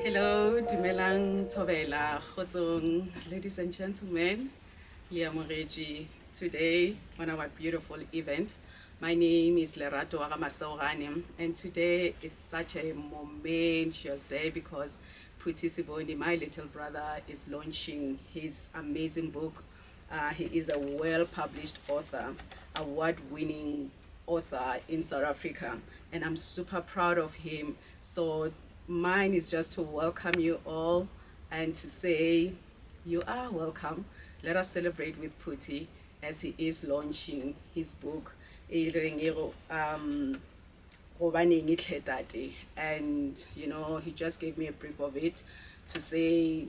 Hello, dumelang Thobela, Kgotsong, ladies and gentlemen, le amogetšwe today on our beautiful event. My name is Lerato Masaogane, and today is such a momentous day because Phuti Seboni, my little brother, is launching his amazing book. He is a well-published author, award-winning author in South Africa, and I'm super proud of him. So mine is just to welcome you all and to say you are welcome. Let us celebrate with Phuti as he is launching his book, e reng e go, Gobaneng Hle Tate. And he just gave me a brief of it to say,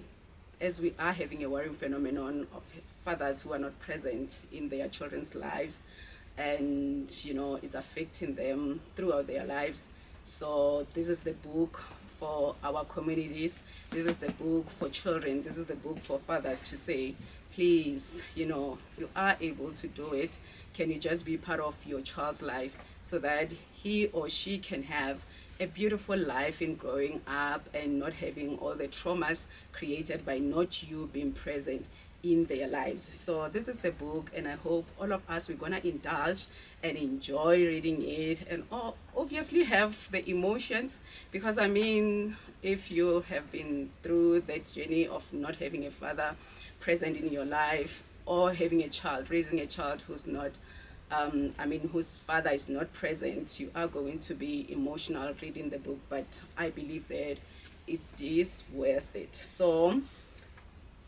as we are having a worrying phenomenon of fathers who are not present in their children's lives, and it's affecting them throughout their lives. So this is the book for our communities. This is the book for children. This is the book for fathers to say, please, you are able to do it. Can you just be part of your child's life so that he or she can have a beautiful life in growing up and not having all the traumas created by not you being present in their lives. So this is the book, and I hope all of us, we're going to indulge and enjoy reading it, and obviously have the emotions, because if you have been through the journey of not having a father present in your life, or having a child, raising a child who's not, I mean, whose father is not present, you are going to be emotional reading the book, but I believe that it is worth it. So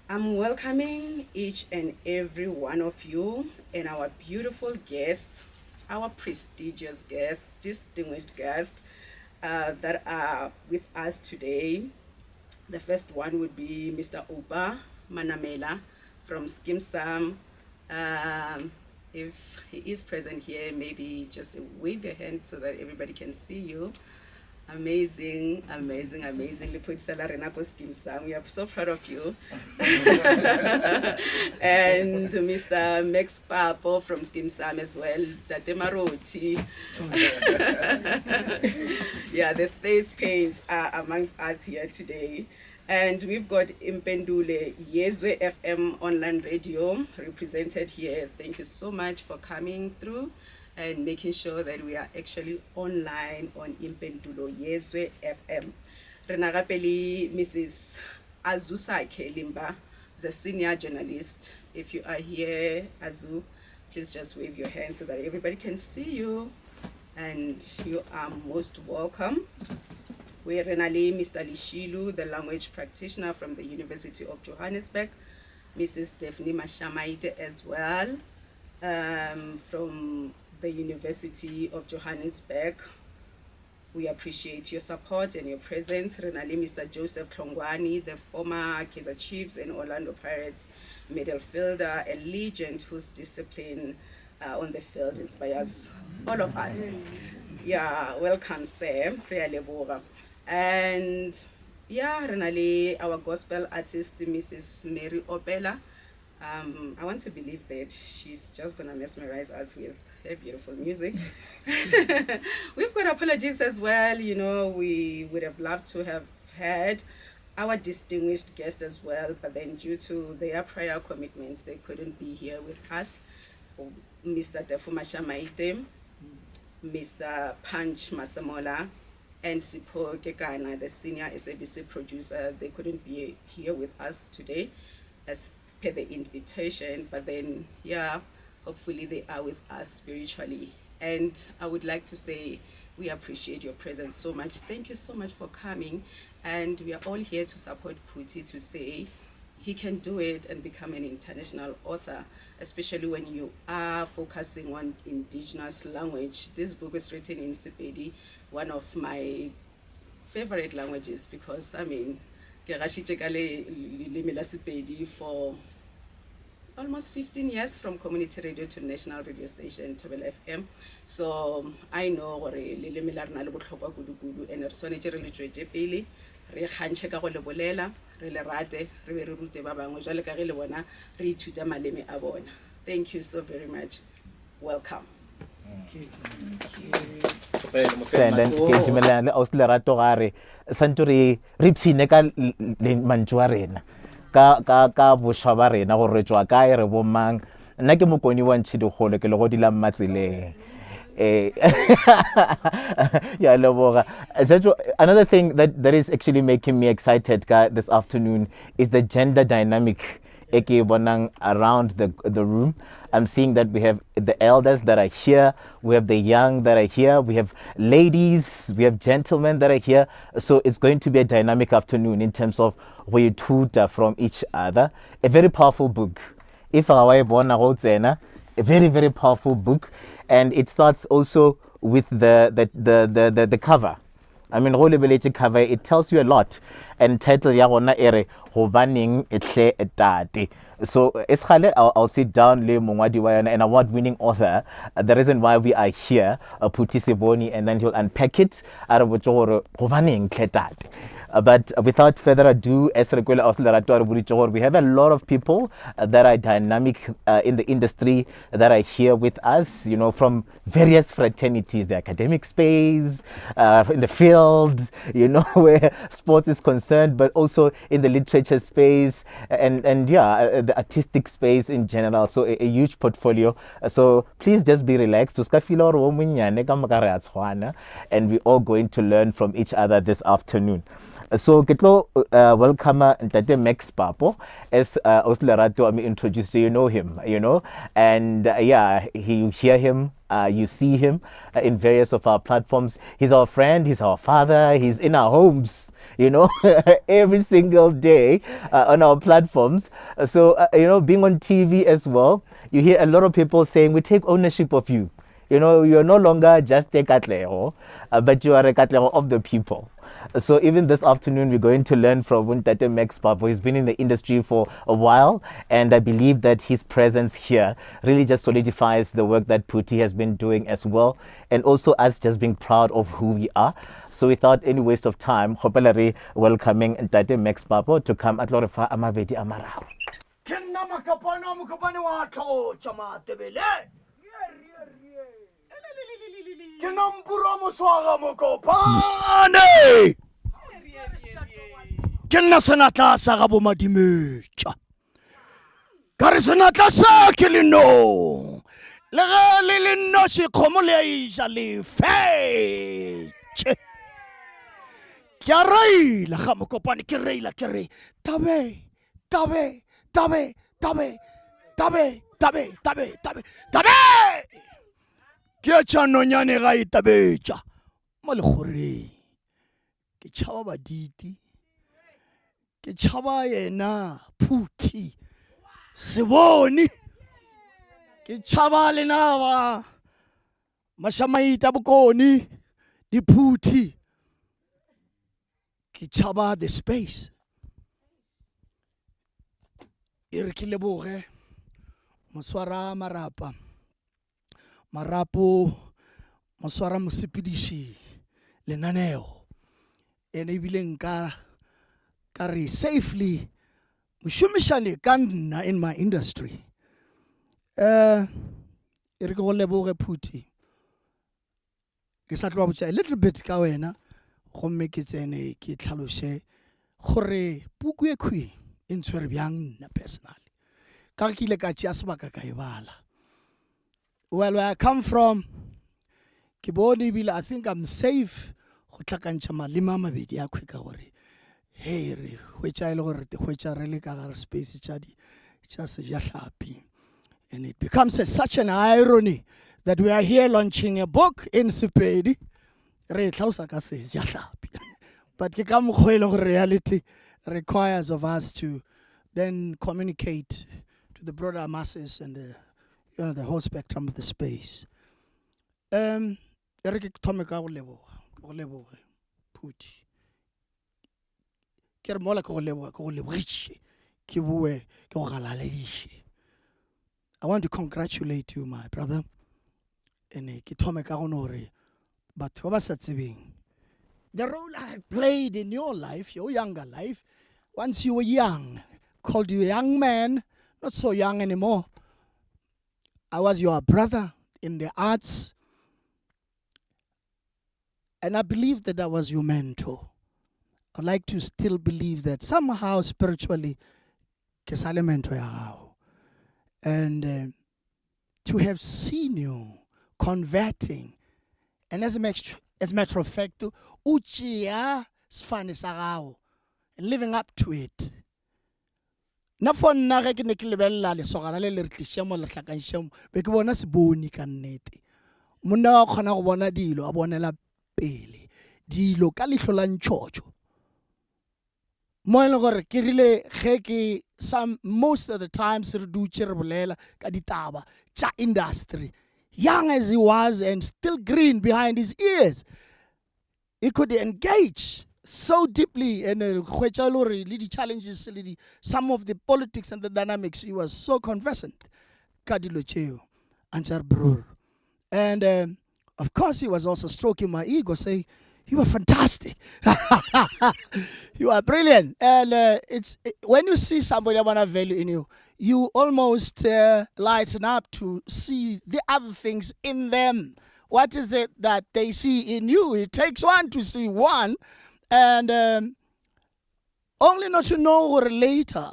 I'm welcoming each and every one of you and our beautiful guests, our prestigious guests, distinguished guests that are with us today. The first one would be Mr. Oupa Manamela from Skeem Saam. If he is present here, maybe just wave your hand so that everybody can see you. Amazing, amazing, amazing. Lepodisa la rena ko Skeem Saam. We are so proud of you. And Mr. Max Papo from Skeem Saam as well. Tate Maroti. Yeah, the face paints are amongst us here today. And we've got Impendulo Yezwe FM online radio represented here. Thank you so much for coming through and making sure that we are actually online on Impendulo Yezwe FM. Re na gape le Mrs. Azusa Kelimba, the senior journalist. If you are here, Azu, please just wave your hand so that everybody can see you. And you are most welcome. We re na le Mr. Lishilu, the language practitioner from the University of Johannesburg, Mrs. Daphne Mashamaite as well, from the University of Johannesburg. We appreciate your support and your presence. Re na le Mr. Joseph Hlongwane, the former Kaizer Chiefs and Orlando Pirates midfielder, a legend whose discipline on the field inspires all of us. Yeah, welcome, sir. Re a leboga. And yeah, re na le our gospel artist, Mrs. Mary Opela. I want to believe that she's just going to mesmerize us with her beautiful music. We've got apologies as well. We would have loved to have had our distinguished guest as well, but then due to their prior commitments, they couldn't be here with us. Mr. Tefu Mashamaite, Mr. Punch Masemola, and Sipho Kekana, the senior SABC producer. They couldn't be here with us today as per the invitation, but then, yeah, hopefully they are with us spiritually. And I would like to say we appreciate your presence so much. Thank you so much for coming. And we are all here to support Phuti, to say he can do it and become an international author, especially when you are focusing on indigenous language. This book is written in Sepedi, one of my favorite languages, because, ke gašitše ka leleme la Sepedi for almost 15 years, from community radio to national radio station, Thobela FM. So I know gore leleme la rena le bohlokwa kudu-kudu, and re swanetše re le tšwetše pele, re kgantšhe ka go le bolela, re le rate, re be re rute ba bangwe jwale ka ge le bona re ithuta maleme a bona. Thank you so very much. Welcome. Thank you. Thank you. And then ke dumelana le ausi Lerato ga re santse re re ipshine ka mantšu a rena ka ka ka bošwa ba rena gore re tšwa kae re bomang nna ke mokoni wa ntšhidikgolo ke legodi la mmatseleng eh ya leboga Jajo, another thing that that is actually making me excited ka this afternoon is the gender dynamic e ke e bonang around the, the room. I'm seeing that we have the elders that are here, we have the young that are here, we have ladies, we have gentlemen that are here. So it's going to be a dynamic afternoon in terms of go ithuta from each other. A very powerful book. If ga wa e bona go tsena, a very, very powerful book. And it starts also with the, the, the, the, the, the cover. I mean, go lebeletše cover, it tells you a lot. And title ya gona e re, Gobaneng hle Tate. So, Esgale, I'll, I'll sit down le mongwadi wa yona, an award-winning author. The reason why we are here, Phuti Seboni, and then he'll unpack it. A re botše gore, gobaneng hle tate. But without further ado, as re kwele ausi Lerato a re boditše gore we have a lot of people that are dynamic in the industry that are here with us, you know, from various fraternities, the academic space, in the field, you know, where sports is concerned, but also in the literature space and, and yeah, the artistic space in general. So a, a huge portfolio. So please just be relaxed. O ska feel gore o monnyane ka moka re a tshwana, and we're all going to learn from each other this afternoon. So ke tlo welcome Ntate Max Papo as Ausi Lerato I'm introduced so you know him, you know, and yeah, he, you hear him, you see him in various of our platforms. He's our friend, he's our father, he's in our homes, you know, every single day on our platforms. So, you know, being on TV as well, you hear a lot of people saying, we take ownership of you. You know, you're no longer just a Katlego, but you are a Katlego of the people. So even this afternoon, we're going to learn from Ntate Max Papo. He's been in the industry for a while, and I believe that his presence here really just solidifies the work that Phuti has been doing as well, and also us just being proud of who we are. So without any waste of time, kgopela re welcoming Ntate Max Papo to come a tlo re fa a mabedi a mararo. Ke nna Makapane wa Mokopane wa tlotša Matebele. Ke nna Mpuru wa Moswaga Mokopane. Ke nna senatla sa ga bomadimetša. Ka re senatla sa ke lenong. Le ge le le nnoši kgomo le a ija le fetše. Ke a reila ga Mokopane ke reila ke re tabe tabe tabe tabe tabe tabe tabe tabe tabe ke ya tša nonyane ga e tabetša mo lekgoreng ke tšhaba baditi ke tšhaba yena phuthi sebone ke tšhaba lenaba mašamaita bokone diphuthi ke tšhaba the space e re ke leboge moswara marapa marapo moswara mosepediši lenaneo ene ebile nka ka re safely mošomišane ka nna in my industry um e re ke go leboge phuthi Ke sa tlo ba botša a little bit ka wena gomme ke tsene ke tlhaloše gore puku e khwi e ntshwere bjang nna personally ka ge ke ile ka tšea sebaka ka e bala. Well, where I come from ke bone ebile I think I'm safe go hlakantšha maleme a mabedi a khwi ka gore hei re hwetša e le gore re hwetša re le ka gare space tša di tša sejahlapi And it becomes a, such an irony that we are here launching a book in Sepedi. Re tlhalosa ka sejahlapi. But ke ka mokgwa e leng gore reality requires of us to then communicate to the broader masses and the, you know, the whole spectrum of the space. Um, e re ke thome ka go leboga, ke go leboge, Phuthi. Ke re mola ke go leboga, ke go lebogiše, ke boe ke go galalediše. I want to congratulate you my brother. Ene ke thome ka go no re batho ba ba sa tsebeng the role I have played in your life, your younger life, once you were young, called you a young man, not so young anymore. I was your brother in the arts. And I believe that I was your mentor. I'd like to still believe that somehow spiritually ke sa le mentor ya gago. And to have seen you converting, and as a, as a matter of fact, o tšea sefane sa gago and living up to it. Nna for nna ge ke ne ke lebelela lesogana le le re tlišitše mo le hlakantšitše mo, be ke bona seboni ka nnete. Monna wa kgona go bona dilo, a bonela pele dilo ka leihlo la ntšhotšho. Mo e leng gore ke rile ge ke some most of the times re dutše re bolela ka ditaba tša industry, young as he was and still green behind his ears, he could engage so deeply and hwetša le gore le di-challenges le di some of the politics and the dynamics, he was so conversant ka dilo tšeo. A ntše a re bror. And of course he was also stroking my ego, saying, you are fantastic. You are brilliant. And when you see somebody want to value in you, you almost lighten up to see the other things in them. What is it that they see in you? It takes one to see one. And only not to know gore later,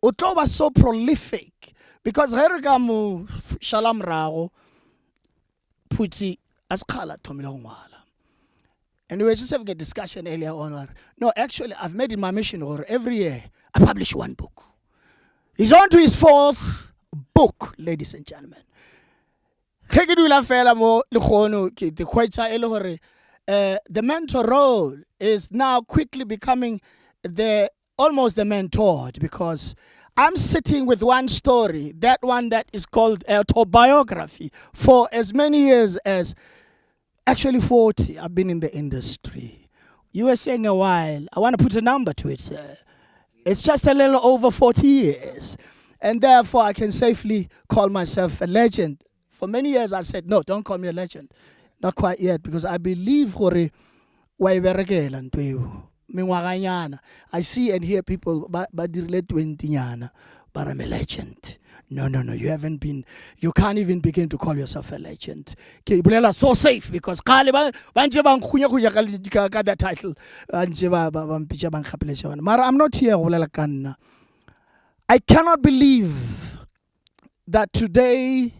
o tlo ba so prolific. Because ge re ka mo šala morago, Phuti a se kgale a thomile go ngwala. And we were just having a discussion earlier on. Where, no, actually, I've made it my mission or every year I publish one book. He's on to his fourth book, ladies and gentlemen. Ge ke dula fela mo lekgono ke te hwetša e le gore the mentor role is now quickly becoming the almost the mentored, because I'm sitting with one story, that one that is called autobiography, for as many years as actually 40 I've been in the industry. You were saying a while. I want to put a number to it, sir. It's just a little over 40 years. And therefore, I can safely call myself a legend. For many years, I said, no, don't call me a legend. Not quite yet, because I believe gore wa e berekela ntho eo. Mengwaganyana. I see and hear people ba dirile 20 nyana, but I'm a legend. No, no, no, you haven't been, you can't even begin to call yourself a legend. Ke bolela so safe because kgale ba ntse ba nkgunya-kgunya ka that title. Ba ntse ba mpitša ba nkgapeletša yona. Mara I'm not here go bolela ka nna. I cannot believe that today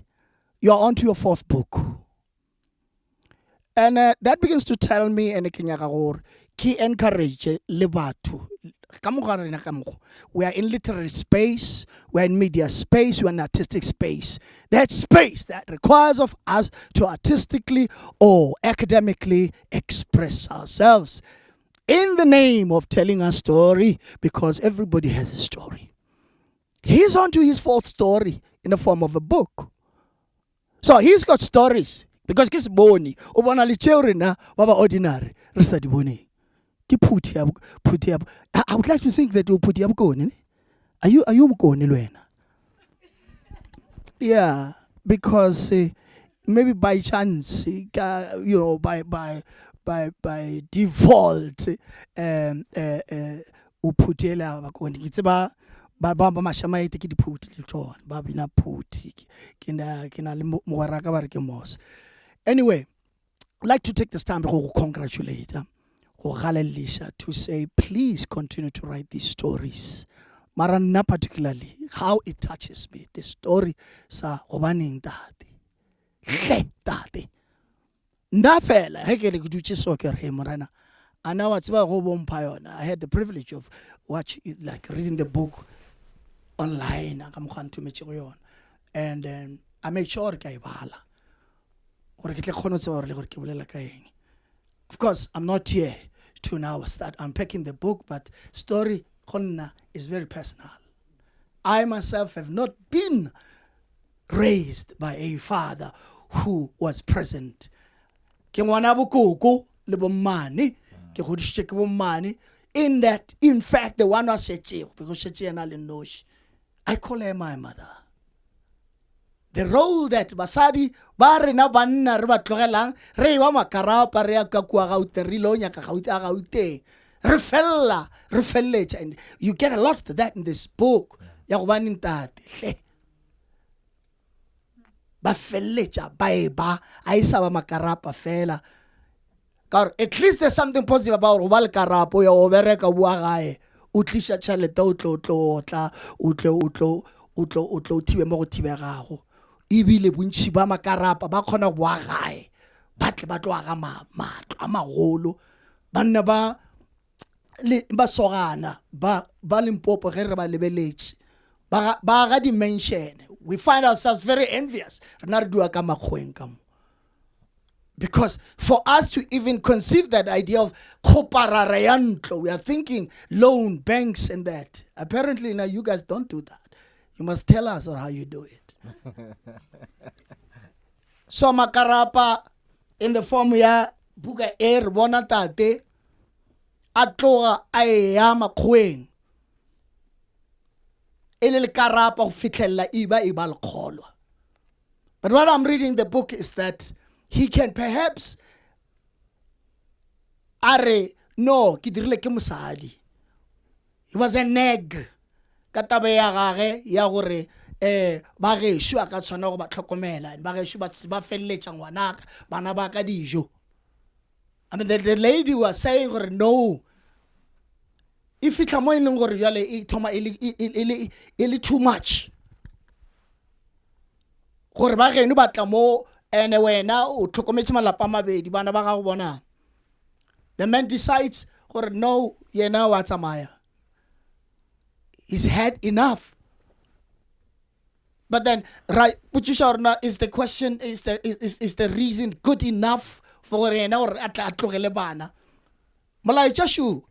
you are onto your fourth book. And that begins to tell me, and ke nyaka gore ke encourage le batho ka moka rena ka mokgo. We are in literary space, we are in media space, we are in artistic space. That space that requires of us to artistically or academically express ourselves in the name of telling a story, because everybody has a story. He's onto his fourth story in the form of a book. So he's got stories. Because ke seboni, o bona le tšeo rena ba ba ordinary re sa di boneng. Ke phuthi ya phuthi ya I would like to think that o phuthi ya bokone, ne? Are you bokone le wena? Yeah, because maybe by chance, you know, by default, o phuthela bakone. Ke tseba ba mashamaete ke diphuthi le tsona, ba bina phuthi. Ke na le mogwera ka ba re ke Mose. Anyway, I'd like to take this time to congratulate, go galelisa, to say please continue to write these stories. Mara nna particularly, how it touches me, the story sa gobaneng tate. Hle tate. Nna fela, he ke le ke dutše so ke re, morena, a na wa tseba go bompha yona. I had the privilege of watch, like reading the book online, ka mokgwa nthometše go yona. And I made sure ke a e bala. Gore ke tle kgone ho tseba hore le gore ke bolela ka eng. Of course, I'm not here to now start unpacking the book, but story go nna is very personal. I myself have not been raised by a father who was present. Ke ngwana bokoko le bommane, ke godišitše ke bommane, in that, in fact, the one wa šetšego, because šetše yena le noši. I call her my mother. The role that basadi ba rena banna re ba tlogelang, re ba makarapa, re ya ka kua Gauteng, re ile nyaka Gauteng, Gauteng. Re fella, re felletša, and you get a lot of that in this book. Ya gobane ntate, hle. Ba felletša, ba e ba, a e sa ba makarapa fela. Ka gore at least there's something positive about go ba lekarapo, o ya o bereka o boa gae, o tliša tšhelete o tlo tlo otla, o tlo o tlo o tlo o tlo o thibe mo go thibegago. Ebile bontši ba makarapa ba kgona go boa gae, ba tle ba tlo aga matlo a magolo. Banna ba le basogana ba ba Limpopo ge re ba lebeletše ba ba aga di-mansion. We find ourselves very envious. Rena re dua ka makgoweng ka mo. Because for us to even conceive that idea of kgoparara ya ntlo, we are thinking loan, banks and that. Apparently now you guys don't do that. You must tell us or how you do it. So makarapa in the form ya buka e re bona tate a tloga a eya makgoweng e le lekarapa go fitlhelela e ba e ba lekgolwa. But what I'm reading the book is that he can perhaps a re no ke dirile ke mosadi. He was a nag ka taba ya gage ya gore eh ba gešo a ka tshwana go ba tlhokomela ba gešo ba feleletša ngwanaka bana ba ka dijo. I mean the lady was saying gore no e fihla mo e leng gore bjale e thoma e le too much gore ba geno ba tla mo ene wena o tlhokometše malapa a mabedi bana ba gago bona. The man decides gore no yena wa tsamaya, he's had enough. But then right potšiša gore na is the question is the is, is, is the reason good enough for gore yena gore a tla a tlogele bana. Molaetša šo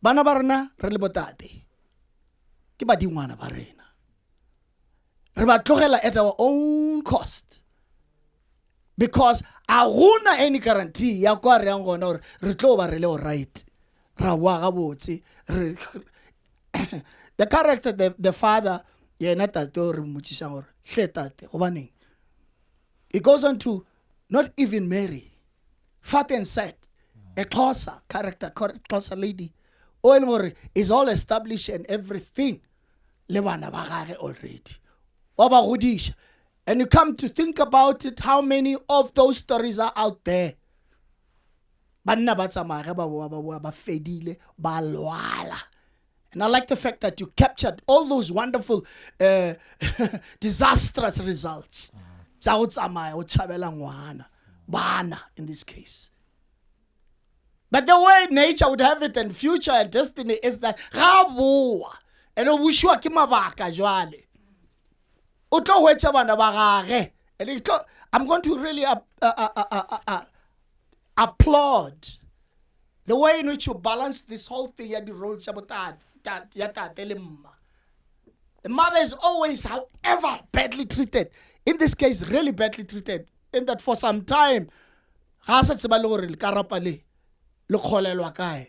bana ba rena re le botate ke badingwana ba rena, re ba tlogela at our own cost because a gona any guarantee ya kwa re yang gona gore re tlo ba re le alright ra boa gabotse. Re the character the father yena tate o re mmotšišang gore hle tate gobaneng, he goes on to not even marry fat and sad a Xhosa character, Xhosa lady o e leng gore is all established and everything le bana ba gage already wa ba godiša. And you come to think about it, how many of those stories are out there? Banna ba tsamaya ge ba boa, ba boa ba fedile, ba lwala. And I like the fact that you captured all those wonderful disastrous results tsa go tsamaya o tšhabela ngwana, bana in this case. But the way nature would have it and future and destiny is that ga boa and o bušiwa ke mabaka jwale o tlo hwetša bana ba gage. And it tlo, I'm going to really applaud the way in which you balance this whole thing ya di-role tša botate, ya tate le mma. The mother is always, however, badly treated. In this case, really badly treated. In that for some time, ga a sa tseba le gore lekarapa le le kgolelwa kae.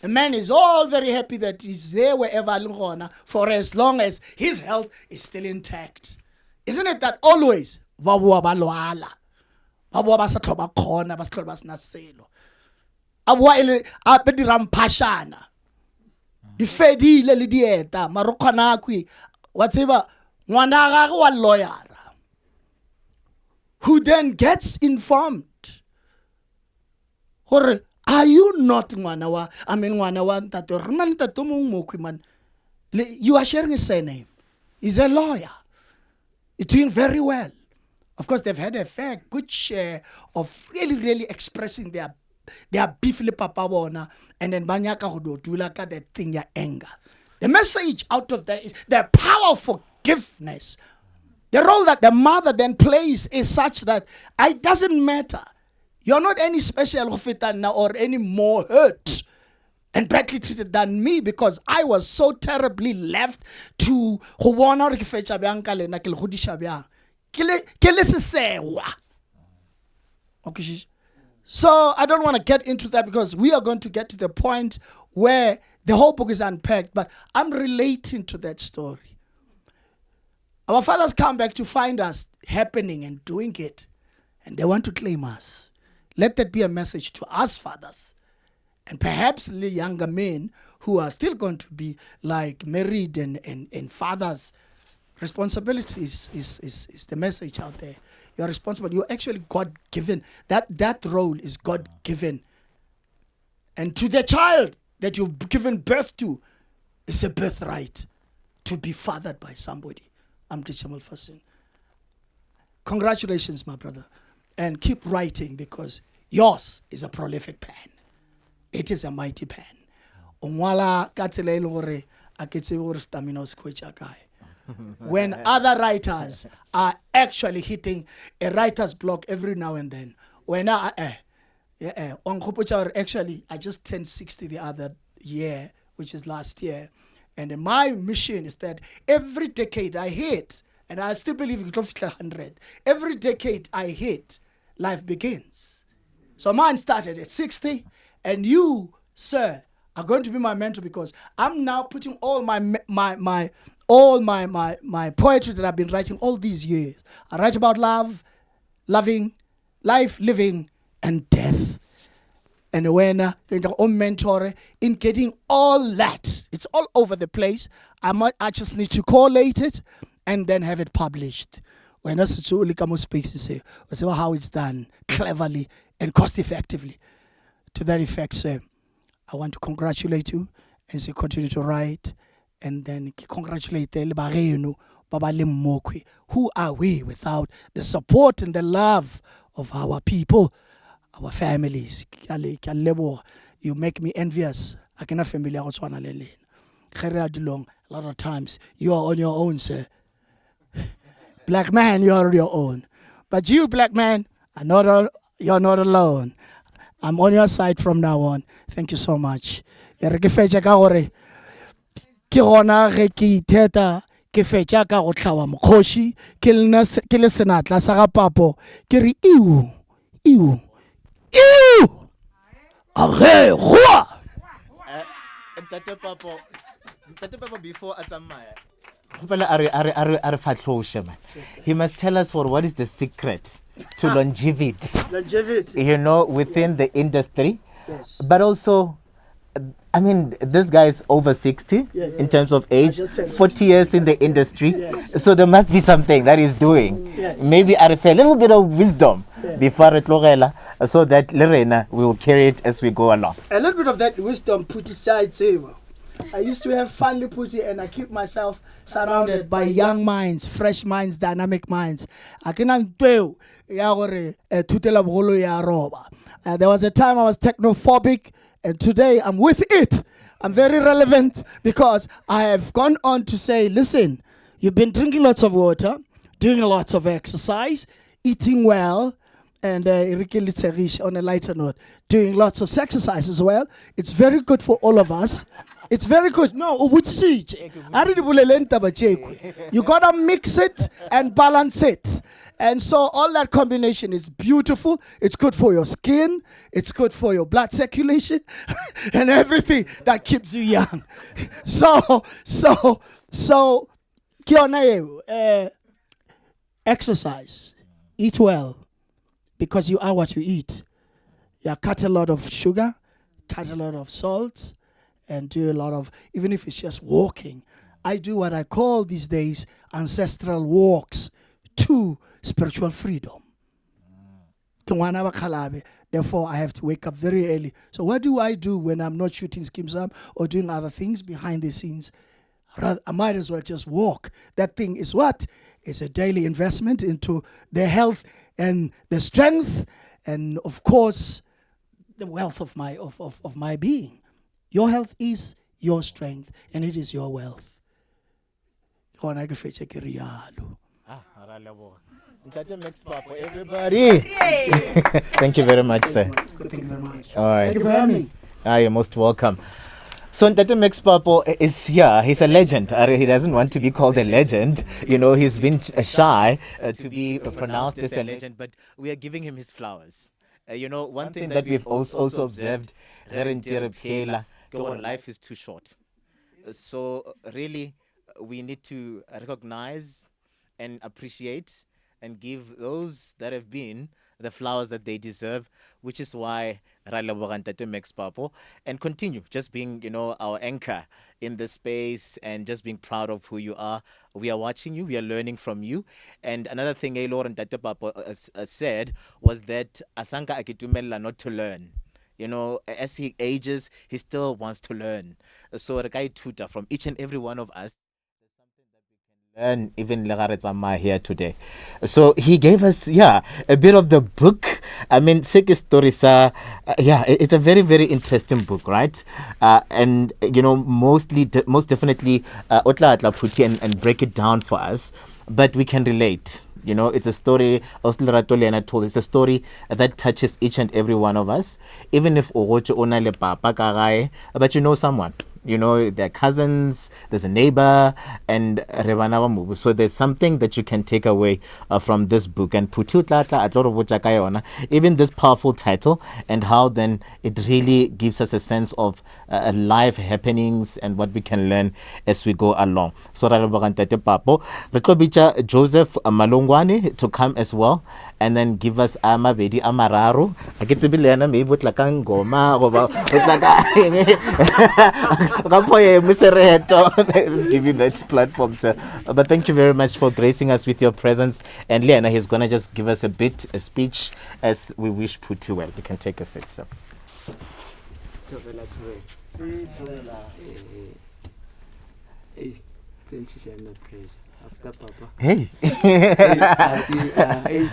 The man is all very happy that he's there wherever a leng gona for as long as his health is still intact. Isn't it that always ba boa ba lwala, ba boa ba sa tlho ba kgona, ba sa tlhole ba sena selo, a boa e le a pe dirang phashana di fedile le dieta marokgwana kwi wa tseba ngwana gagwe wa lawyera who then gets informed gore are you not ngwana wa, I mean ngwana wa ntate, re na le ntate o mongwe mokhwi man, you are sharing a surname, he's a lawyer, he's doing very well. Of course they've had a fair good share of really really expressing their beef le papa bona, and then ba nyaka go do dula ka that thing ya anger. The message out of that is the power of forgiveness. The role that the mother then plays is such that it doesn't matter. You're not any special go feta nna or any more hurt and badly treated than me, because I was so terribly left to go bona gore ke fetša bjang ka lena, ke le godiša bjang, ke le sesegwa. Okay, so I don't want to get into that because we are going to get to the point where the whole book is unpacked, but I'm relating to that story. Our fathers come back to find us happening and doing it, and they want to claim us. Let that be a message to us fathers, and perhaps the younger men who are still going to be married and fathers. Responsibility is the message out there. You are responsible. You're actually God given. That that role is God given. And to the child that you've given birth to, it's a birthright to be fathered by somebody. I'm Teacher Fasin. Congratulations, my brother. And keep writing because yours is a prolific pen. It is a mighty pen. O ngwala ka tsela e leng gore a ke tsebe gore stamina o se hwetša kae. When other writers are actually hitting a writer's block every now and then, wena eh yeah, eh o nkgopotša gore actually I just turned 60 the other year, which is last year. And my mission is that every decade I hit, and I still believe ke tlo fihla 100, every decade I hit, life begins. So mine started at 60, and you, sir, are going to be my mentor because I'm now putting all my my my all my my my poetry that I've been writing all these years. I write about love, loving, life, living, and death. And when o mentor in getting all that, it's all over the place. I might, I just need to collate it and then have it published. When I se le ka mo space se, o tseba how it's done cleverly and cost effectively. To that effect, sir, I want to congratulate you and say continue to write and then ke congratulate le bageno ba ba leng mokhwi. Who are we without the support and the love of our people, our families? Ke a le ke a leboga. You make me envious. A ke na family ya go tshwana le lena. Ge re ya dilong, a lot of times you are on your own, sir. Black man, you are on your own. But you, black man, are not al- you're not alone. I'm on your side from now on. Thank you so much. E re ke fetše ka gore ke gona ge ke itheta ke fetša ka go hlawa mokgoši ke lena se- ke le senatla sa ga papo ke re iu iu iu age goa. Ntate Papo, Ntate Papo before a tsamaya. Kgopela a re a re a re a re fatlhoshe man. He must tell us for what is the secret to longevity. Longevity. Within the industry. Yes. But also, I mean, this guy is over 60 in terms of age, just turned 40 years in the industry. Yes. So there must be something that he's doing. Yes. Maybe a re fe a little bit of wisdom before re tlogela so that le rena we will carry it as we go along. A little bit of that wisdom put aside tsebo. I used to have fun le Phuti and I keep myself surrounded by young minds, fresh minds, dynamic minds. A ke na ntho eo ya gore eh, thutela bogolo ya roba. There was a time I was technophobic and today I'm with it. I'm very relevant because I have gone on to say, listen, you've been drinking lots of water, doing lots of exercise, eating well, and e re ke le tshegiše on a lighter note, doing lots of exercise as well. It's very good for all of us. It's very good. No, o botsisitše. A re di boleleng taba tšekhwe. You gotta mix it and balance it. And so all that combination is beautiful. It's good for your skin. It's good for your blood circulation and everything that keeps you young. So, ke yona eo. Exercise, eat well, because you are what you eat. Yeah, cut a lot of sugar, cut a lot of salt, and do a lot of, even if it's just walking. I do what I call these days ancestral walks to spiritual freedom. Ke ngwana bakgalabe, therefore I have to wake up very early. So what do I do when I'm not shooting Skeem Saam or doing other things behind the scenes? I might as well just walk. That thing is what? It's a daily investment into the health and the strength and of course the wealth of my being. Your health is your strength and it is your wealth. Gona ke fetše ke rialo. Ah, ra leboga. Ntate Max Papo, everybody. Thank you very much, sir. Good, thank you very much. All right. Thank you for having me. Ah, you're most welcome. So Ntate Max Papo is here. He's a legend. He doesn't want to be called a legend. He's been shy to be pronounced as a legend, but we are giving him his flowers. One thing that we've also observed, ge re ntse re phela, ke gore life is too short. So really, we need to recognize and appreciate. and give those that have been the flowers that they deserve, which is why ra leboga Ntate Max Papo, and continue just being, you know, our anchor in this space and just being proud of who you are. We are watching you, we are learning from you. And another thing e le gore Ntate Papo said was that asanka a ke dumella not to learn. You know, as he ages, he still wants to learn. So re ka ithuta from each and every one of us learn even le ga re tsamaya here today. So he gave us, yeah, a bit of the book. I mean, se ke story sa, yeah, it's a very, very interesting book, right? And you know, mostly, most definitely, o tla tla Phuthi and break it down for us, but we can relate. You know, it's a story, Ausi Lerato le yena told, it's a story that touches each and every one of us. Even if o gotse o na le papa ka gae, but you know someone, you know, their cousins, there's a neighbor, and re bana ba mobu. So there's something that you can take away from this book. And Phuthi o tla tla a tlo re botša ka yona, even this powerful title, and how then it really gives us a sense of life happenings and what we can learn as we go along. So ra leboga Ntate Papo. Re tlo bitša Joseph Malongwane to come as well and then give us a mabedi a mararo. A ke tsebe le yena maybe o tla ka ngoma goba o tla ka eng. Ka poem, sereto. Let's give you that platform, sir. But thank you very much for gracing us with your presence. And le yena, he's going to just give us a bit, a speech as we wish Phuthi well. You can take a seat, sir. Thobela, thobela. Hey, tsentshiša nna pressure after papa. Hey. Hey,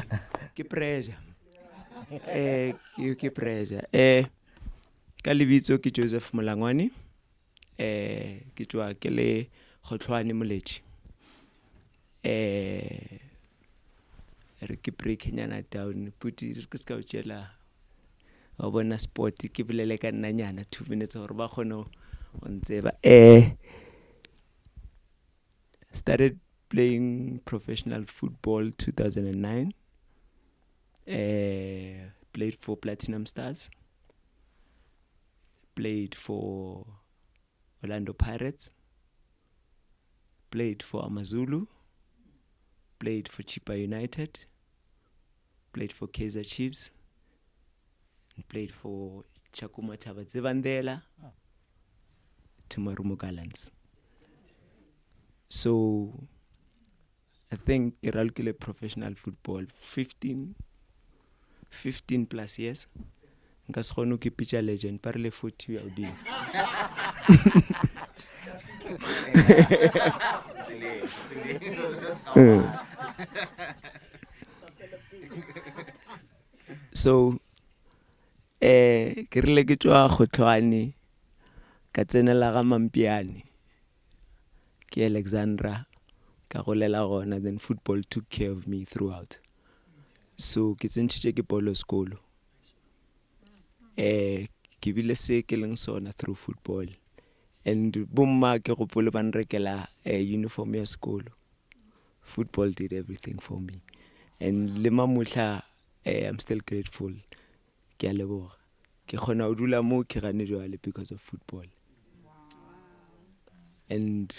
ke pressure. Ke pressure. Ka lebitso ke Joseph Molangwane. Ke tswa ke le Kgotlhwane Moletši. Re ke break nyana down, puti re ke ska o tšela wa bona sport ke bolele ka nna nyana 2 minutes gore ba kgone go ntseba. Started playing professional football 2009. Played for Platinum Stars. Played for Orlando Pirates. Played for AmaZulu. Played for Chippa United. Played for Kaizer Chiefs. And played for Tshakhuma Tsha Madzivhandila to Marumo Gallants. So I think ke ralokile professional football 15 plus years. Nka se kgone go ipitša legend, ba rile 40 ya godimo. So ke rile ke tšwa Kgotlhwane ka tsenela ga Mampiane ke Alexandra ka golela gona, then football took care of me throughout. So ke tsentšhitše ke bolo sekolo. Ke bile se ke leng sona through football. And bomma ke gopole ba nrekela uniform ya sekolo. Football did everything for me. And le mamohla, I'm still grateful. Ke a leboga. Ke kgona ho dula mo ke gane jwale because of football. And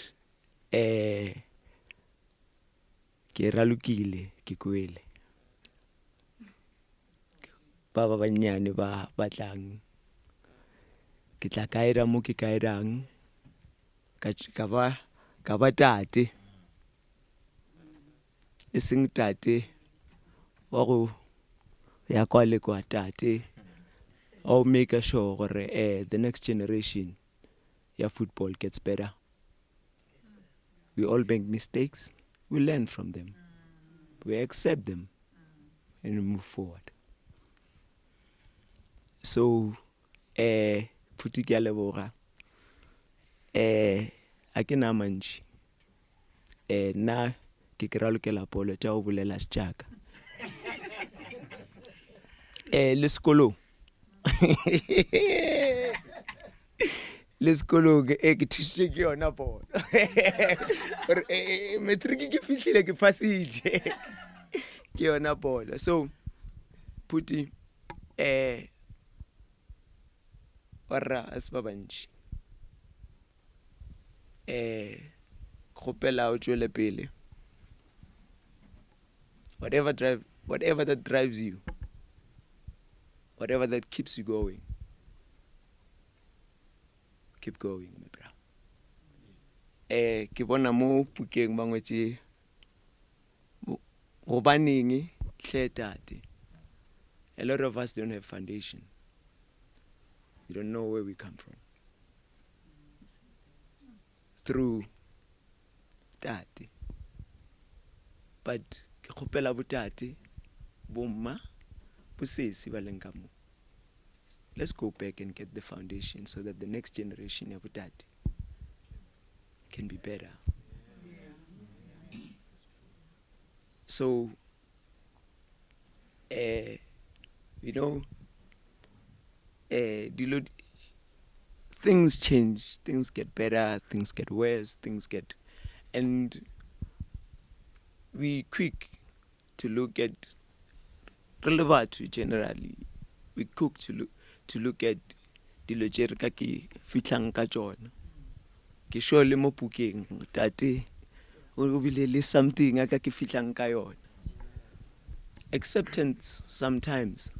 ke ralokile, ke kwele. Ba ba bannyane ba batlang. Ke tla guide mo ke guidang. Ka ka ba, ka ba tate. E seng tate wa go ya kwa le kwa, tate wa go make sure gore the next generation ya football gets better. We all make mistakes, we learn from them, we accept them and we move forward. So Phuthi ke a leboga. A ke na mantši. Nna ke ke ralokela bolo tša go bolela setšaka. Le sekolong. Le sekolong, ke thusitše ke yona bolo. Gore, matric ke fihlile ke phasitše. Ke yona bolo. So Phuthi, warra a se ba bantši. Kgopela o tšwele pele. Whatever drive whatever that drives you. Whatever that keeps you going. Keep going, my bra. Eh ke bona mo pukeng ba ngwetše gobaneng hle tate. A lot of us don't have foundation. You don't know where we come from. Through tate. But ke kgopela botate, bomma, bosesi ba leng ka mo. Let's go back and get the foundation so that the next generation ya botate can be better. So, uh, you know, uh, dilo, things change, things get better, things get worse, things get, and we quick to look at, re le batho generally, we cook to look, to look at dilo tše re ka ke fihlang ka tšona. Ke sure le mo pukeng tate o bile le something a ka ke fihlang ka yona. Acceptance sometimes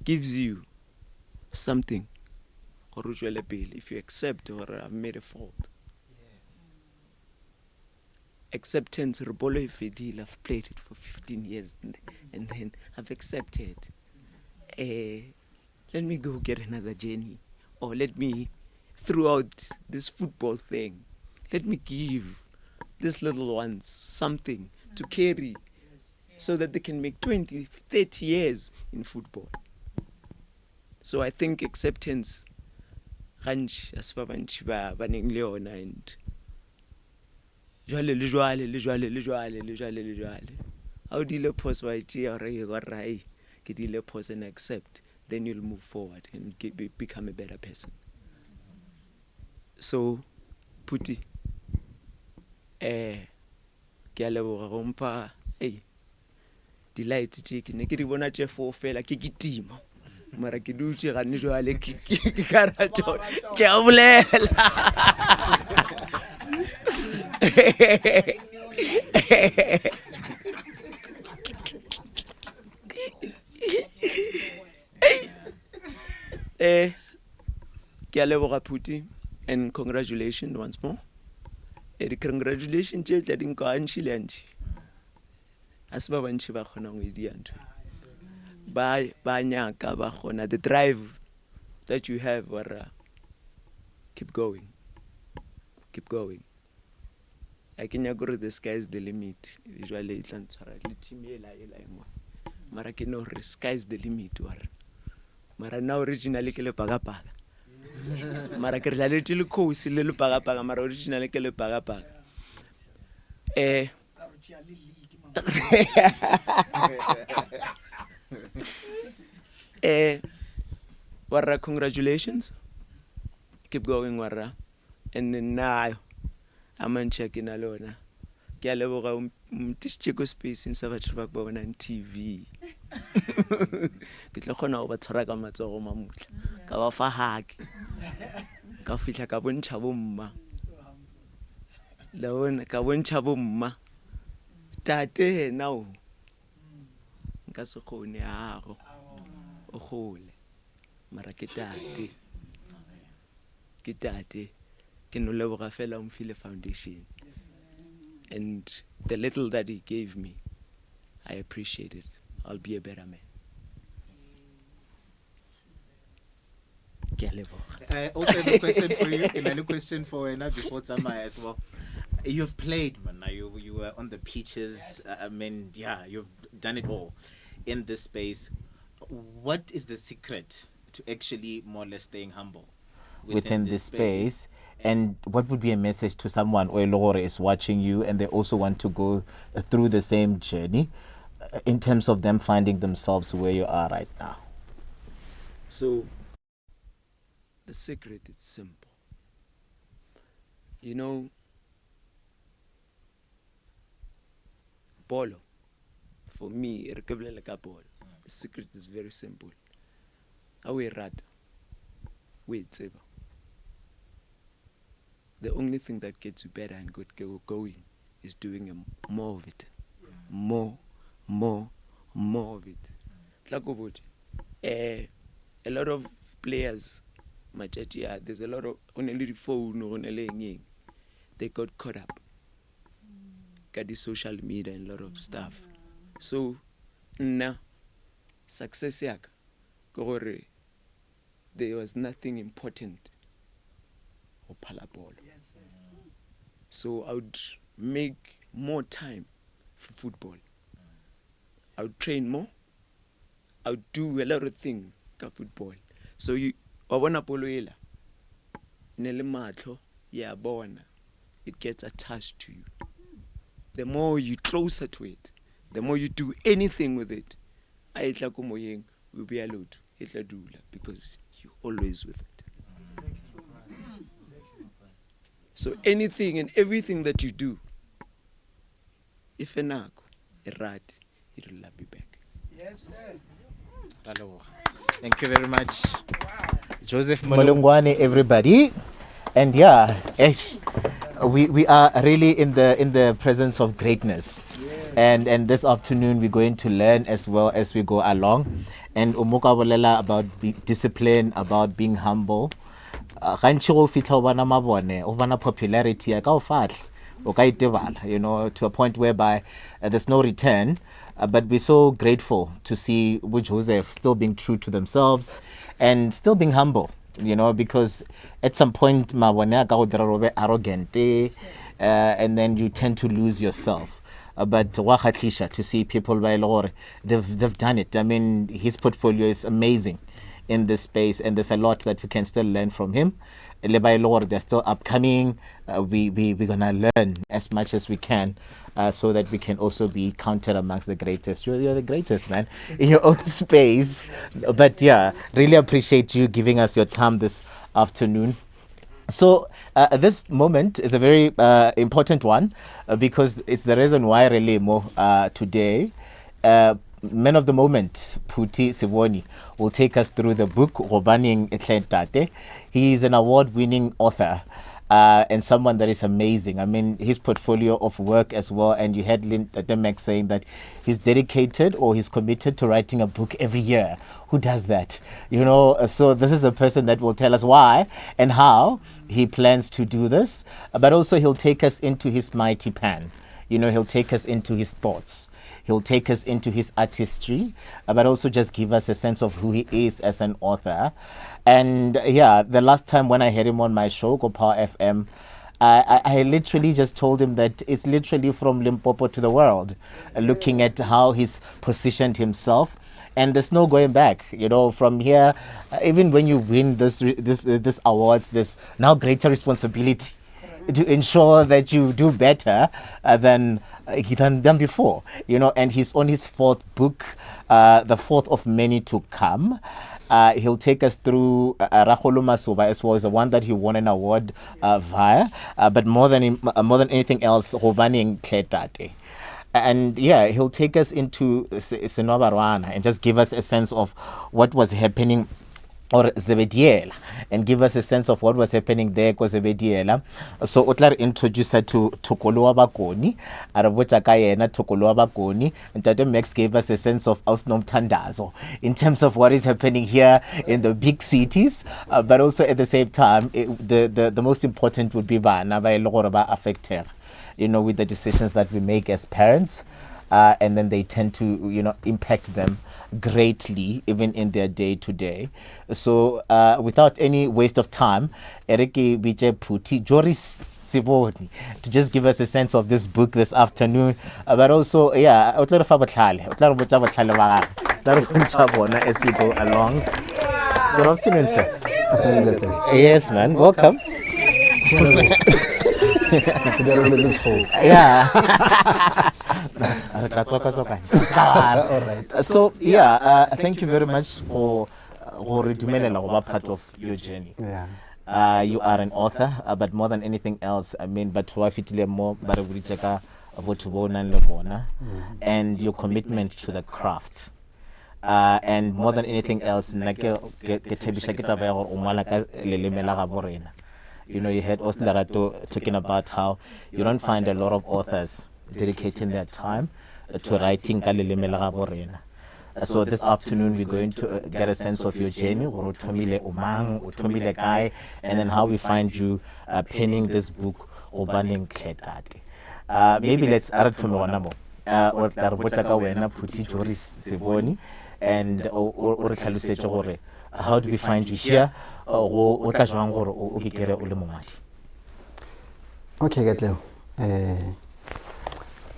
gives you something gore o tšwele pele if you accept gore I've made a fault. Acceptance re bolo e fedile, I've played it for 15 years and then I've accepted. Eh, let me go get another journey, or let me throughout this football thing, let me give these little ones something to carry so that they can make 20, 30 years in football. So I think acceptance gantši a se ba bantši ba ba neng le yona and jwale le jwale le jwale le jwale le jwale le jwale ga o dile phoso wa e tšea gore e gore ai ke dile phoso and accept, then you'll move forward and get, be, become a better person. So Phuti, eh ke a leboga go mpha ei di-light tše ke ne ke di bona tše four fela ke kitima mara ke dutše gane jwale ke ka ra tšona ke a bolela. Eh ke a leboga Phuti and congratulations once more. Eh di-congratulations tše tla di nka gantši le gantši. A se ba bantši ba kgonang go e dia ntho. Ba ba nyaka ba kgona the drive that you have or keep going. Keep going. A ke nyake gore the sky is the limit jwale e tla ntshwara le team ela ela e nngwe mara ke no gore sky is the limit war mara nna originally ke lepakapaka mara ke re dlaletše le kgosi le lepakapaka mara originally ke lepakapaka eh eh warra congratulations keep going warra and nna a mantši a ke na le ona ke a leboga o ntlišitše ko spaceng sa batho ba ba bonang TV ke tlo kgona go ba tshwara ka matsogo mamutla ka ba fa hake ka fihla ka bontšha bomma la bona ka bontšha bomma tate yena o nka se kgone ago o gole mara ke tate Ke tate, ke no leboga fela o mfile foundation and the little that he gave me I appreciate it. I'll be a better man. Ke a leboga. I also have a question for you. Ke na le question for wena before tsamaya as well. You've played, man. You were on the pitches. I mean, yeah, you've done it all in this space. What is the secret to actually more or less staying humble within this space? And what would be a message to someone o e le gore is watching you and they also want to go through the same journey in terms of them finding themselves where you are right now? So the secret is simple. You know, bolo for me e re ke bolele ka bolo, the secret is very simple. Ga o e rata, o e tseba, the only thing that gets you better and good go going is doing a, more of it more more more of it tla ko botse eh a lot of players matšatši a there's a lot of go ne le di-phone go ne le eng eng they got caught up ka di-social media and a lot of stuff so nna success ya ka ke gore there was nothing important go phala bolo so i would make more time for football i would train more i would do a lot of thing ka football so you wa bona polo ela ne le matlho ya bona it gets attached to you the more you closer to it the more you do anything with it a e tla ko moyeng o bea leoto e tla dula because you always with it so anything and everything that you do e fe nako e rate it will love you back. Yes, sir. Thank you very much. Joseph Molongoane, everybody. And yeah, we are really in the presence of greatness. And this afternoon we're going to learn as well as we go along. And o mo ka bolela about discipline, about being humble. Gantši go fihla o bona mabone, o bona popularity ya ka o fahla, o ka itebala, you know, to a point whereby there's no return. But we're so grateful to see Wu Joseph still being true to themselves and still being humble, you know, because at some point mabone a ka go dira gore o be arrogant, and then you tend to lose yourself. But wa kgahliša to see people ba e le gore they've done it. I mean, his portfolio is amazing in this space, and there's a lot that we can still learn from him. Le ba e le gore they're still upcoming, we're going to learn as much as we can, so that we can also be counted amongst the greatest. You're the greatest, man, in your own space. But yeah, really appreciate you giving us your time this afternoon. So this moment is a very important one, because it's the reason why re le mo today. Man of the moment, Phuti Seboni, will take us through the book Gobaneng Hle Ntate. He is an award-winning author, and someone that is amazing. I mean, his portfolio of work as well, and you had Lynn Max saying that he's dedicated or he's committed to writing a book every year. Who does that? You know, so this is a person that will tell us why and how he plans to do this, but also he'll take us into his mighty pen. You know, he'll take us into his thoughts. He'll take us into his artistry, but also just give us a sense of who he is as an author. And yeah, the last time when I had him on my show, Go Power FM, I literally just told him that it's literally from Limpopo to the world, looking at how he's positioned himself. And there's no going back, you know, from here, even when you win this awards, there's now greater responsibility to ensure that you do better than before, you know. And he's on his fourth book, the fourth of many to come. He'll take us through Rakgolo Masoba as well as the one that he won an award via, but more than anything else, Gobaneng Hle Tate. And yeah, he'll take us into Senwabarwana and just give us a sense of what was happening, or Zebediela, and give us a sense of what was happening there ko Zebediela. So o tla re introduce her to Thokolo wa Bakoni, a re botsa ka yena Thokolo wa Bakoni. Ntate Max gave us a sense of Ausnomthandazo in terms of what is happening here in the big cities, but also at the same time, the most important would be bana ba e le gore ba affected, you know, with the decisions that we make as parents. And then they tend to, you know, impact them greatly, even in their day-to-day. So without any waste of time, Erike Bije Phuti, Joris Seboni, to just give us a sense of this book this afternoon. But also, yeah, o tla re fa botlhale, o tla re botsa botlhale ba gagwe, o tla re bontšha bona as we go along. Good afternoon, sir. Yes, man. Welcome. Yeah. All right. So, yeah, thank you very much for go re dumelela go ba part of your journey. Yeah. You are an author, but more than anything else, I mean, batho ba fetile mo ba re boditse ka botho bo o nang le bona and your commitment to the craft. And more than anything else, nna ke thabiša ke taba ya gore o ngwala ka leleme la gabo rena. You know, you had Austin Lerato talking about how you don't find a lot of authors dedicating their time to writing ka leleme la gabo rena. So this afternoon we're going to get a sense of your journey, gore o thomile o mang, o thomile kae, and then how we find you penning this book, Gobaneng Hle Tate. Maybe let's a re thome gona mo. O tla re botša ka wena Phuti Joris Seboni and o re hlalosetše gore how do we find you here, go o tla jwang gore o ke kere o le mongwadi. Okay, Katlego. Eh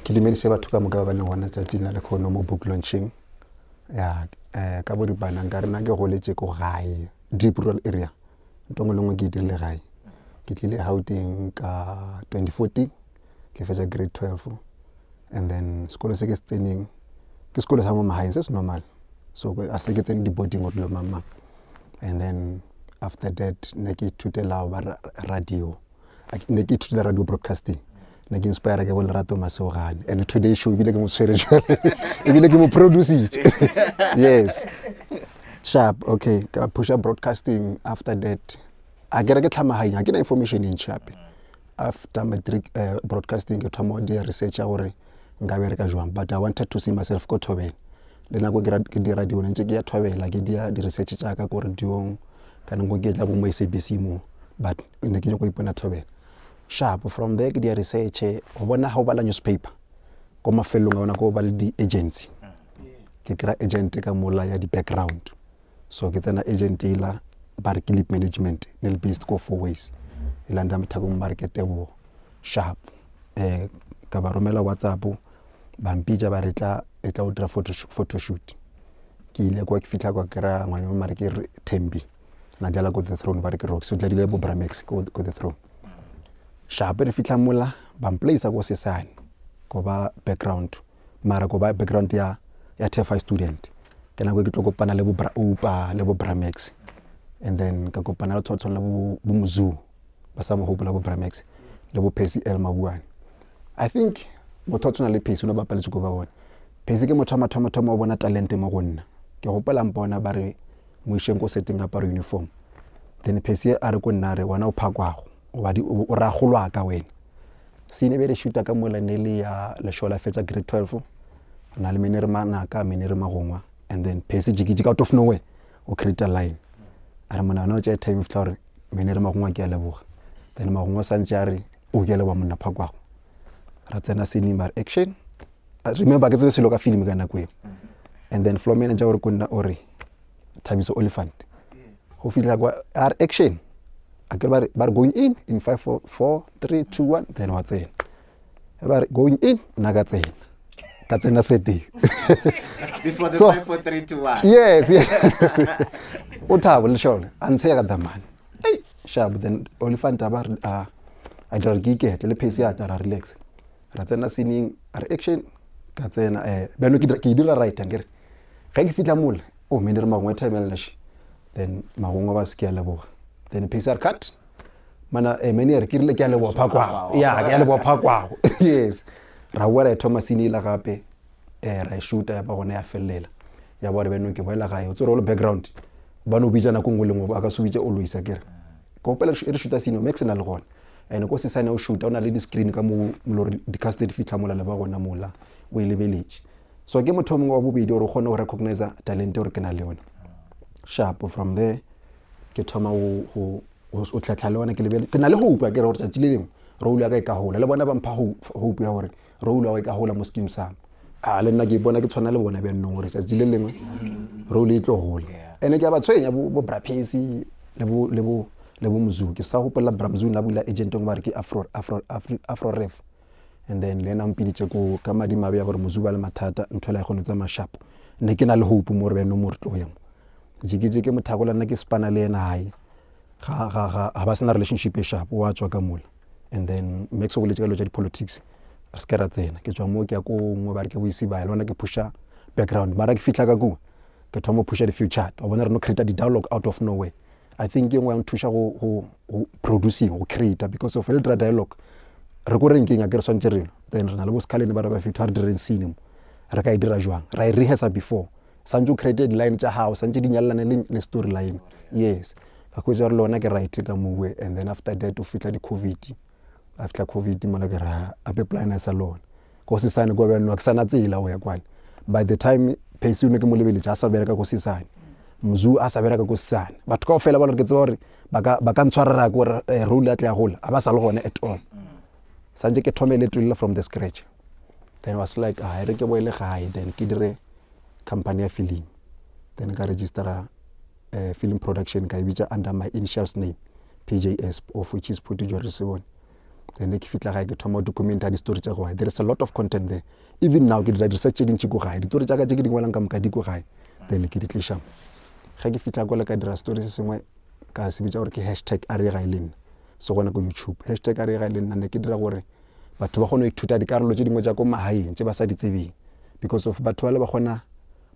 ke dumedise batho ka moka ba ba leng gona tšatšing la lekgono mo book launching ya eh ka boripana nka rena ke goletše ko gae deep rural area ntho nngwe le nngwe ke e dirile gae ke tlile Gauteng ka 2014 ke fetša grade 12 and then sekolo se ke se tseneng ke sekolo sa mo magaeng se se normal so a se ke tsene di-boarding or dilo mang mang and then after that ne ke ithutela go ba radio ne ke ithutela radio broadcasting ne ke inspire ke bo Lerato Masogane and today show ebile ke mo tshwere jwale ebile ke mo producitše yes sharp okay ka pusha broadcasting after that a ke re ke tlhamagaeng ga ke na information e ntšhi gape after matric broadcasting ke thoma go dira research ya gore nka bereka jwang but i wanted to see myself ko thobela le nako ke dira radio ne ntse ke ya thobela ke dira di-research tša ka ko radiong ka nako ke tla bo mo SABC mo but ne ke nyako ipona thobela sharp from there ke dia research go bona ga o bala newspaper ko mafelong a ona ko ba le di-agency ke kry agent ka mola ya di-background so ke tsena agent ela ba re ke leap management ne le based ko four ways e landa mothakong ba re ke tebogo sharp um ka ba romela whatsapp ba mpitša ba re tla e tla o dira photoshoot ke ile kwa ke fitlha kwa kry-a ngwana mare ke Thembi na dlala ko the throne ba re ke rocks o dladile bo Bramax ko the throne shape re fitlha mola ba mplaisa ko sesane ko ba background mara ko ba background ya ya TFI student ke nako e ke tlo kopana le bo Bra Oupa le bo Bramax and then ka kopana le tshwana le bo bo Mzoo ba sa mo gopola bo Bramax le bo Percy L Mabuane I think motho a tshwana le Percy o ne bapaletse ko ba bona Percy ke motho wa mathomo thomo o bona talente mo go nna ke gopola mpona ba re mo išeng ko seteng apare uniform then Percy a re ko nna re wena o phakwago o ragolwa ka wena sene be re shoota ka mola ne le ya leshola fetsa grade 12 na le mene re manaka mene re magongwa and then Percy jikijiki out of nowhere o create a line a re mona wena o tšea time fitlha gore mene re magongwa ke a leboga then magongwa santse a re o ke leboga monna phakwago ra tsena scene ba re action remember ke tsebe selo ka film ka nako eo and then floor manager o re ko nna o re Thabiso Oliphant go fitlha kwa a re action a kere ba re going in in 5 4 4 3 2 1 then wa tsena ba re going in nna ka tsena ka tsena seteng before the So- 5 4 3 2 1 yes yes o thabo le shole a ntshega damane ei sharp then Oliphant a ba re- a a dira gore ke iketle le pace ya tla ra relax ra tsena scening a re action ka tsena eh bjalo ke ke e dira right akere ge ke fitlha mola o mene re magongwe time ya lena then magongwe ba se ke a leboga then pace a re cut mana eh mene re ke rile ke a leboga phakwago ya ke a leboga phakwago yes ra boa ra e thoma scene ela gape eh ra e shoota ya ba gona ya felelela ya ba gore bjanong ke boela gae o tsere o le background ba no bitša nako nngwe le nngwe ba ka se bitše always akere ke gopela re shoota scene max na le gona and ko sesane o shoota o na le di-screen ka mo le gore di-cast di fitlha mola le ba gona mola o e lebeletše so ke motho o mongwe wa bobedi gore o kgone go recognize talente gore ke na le yone sharp from there ke thoma go tlhatlha le yone ke lebele ke na le hope ke re gore tsatsi le lengwe role ya ka e ka gola le bona ba mpha hope ya gore role ya ka e ka gola mo scheme sa a le nna ke ipona ke tshwana le bona bjannong gore tsatsi le lengwe role e tlo gola ene ke a ba tshwenya bo braphesi le bo le bo le bo mzuu ke sa gopola bramzuu na bula agent ba re ke afro afro afro afro ref and then le ena mpiditše ko ka madimabe ya gore mzuu ba le mathata ntho la e kgone tsa mashapo ne ke na le hope mo re bjannong mo re tlo ya mo jekejeke mothakola nna ke spana le ena gae ga ga ga ga ba sena relationship e sharp wa tswa ka mola and then max o boletse ka dilo tša di-politics re se ke ra tsena ke tswa mo ke ya ko nngwe ba re ke boisibaya le gona ke pusha background mara ke fitlha ka kua ke thoma go pusha di-future wa bona re no create di-dialogue out of nowhere i think e nngwe ya nthuša go, go, go producing go create because of le dira dialogue re ko reng keng a ke re swantse reno then re na le bo sekhalene ba re ba fetho a re direng scene mo re ka e dira jwang ra e rehearsa before santse o create di-line tša gago santse di nyalelane le, le story line yes. Ka hwetša gore le ona ke right ka mowe and then after that o fihla di-covid a fihla covid mola ke ra ape plan ya sa lona ko sesane kwa bjano ke sana tsela go ya kwane by the time pace ne ke mo lebeletše a sa bereka ko sesane mzu a sa bereka ko sesane batho kao fela ba le ke tseba gore ba ka ntshwarela ko eh, role ya tle ya gola a ba sa le gone at all santse ke thome le tulela from the scratch then was like ah re ke boele gae then ke dire company ya film then ka registera uh, film production ka e bitša under my initials name pjs of which is phuti jore sebone then ke fitla gae ke thoma documenta distory tša go gae there is a lot of content there even now ke dira di-research tše dintši ko gae ditori tša ka tše ke di ngwalang ka moka di ko gae then ke di tliša ge ke fihla kole ka dira story se sengwe ka se bitša gore ke hashtag a re gae le nna se gona ko youtube hashtag a re gae le nna ne ke dira gore batho ba kgone go ithuta dikarolo tše dingwe tša ko magaeng tše ba sa di tsebeng because of batho bale ba kgona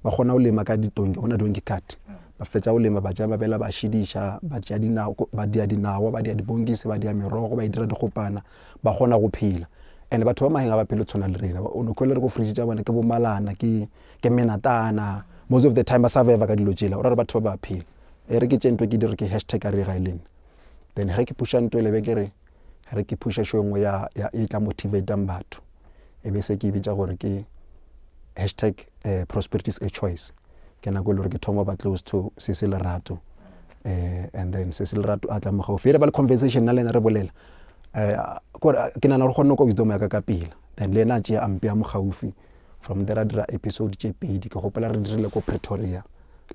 ba kgona go lema ka ditonki gona donkey cart ba fetša go lema ba tša mabele ba šidiša ba tšea dinao ba dia dinawa ba dia dibonkisi ba dia merogo ba e dira dikgopana ba kgona go phela and batho ba maheng ga ba phele tshwana le rena o no kwele re ko fridge tša bona ke bomalana ke ke menatana most of the time ba survive ka dilo tšela o ra re batho ba ba phela e re ke tše ntwe ke dire ke hashtag a re ga e lena then ge ke pusha ntwe le be ke re re ke pusha show e nngwe ya ya e tla motivatang batho e be se ke e bitša gore ke hashtag uh, prosperity is a choice ke nako e le gore ke thoma ba close to se se lerato uh, and then se se lerato a tla mo gaufi e re ba le conversation nna le ena re bolela uh, kore ke nana gore kgonne kwa wisdom ya ka ka pela then le ena a tšea a mpea mo gaufi from there a dira episode tše pedi ke gopola re dirile ko pretoria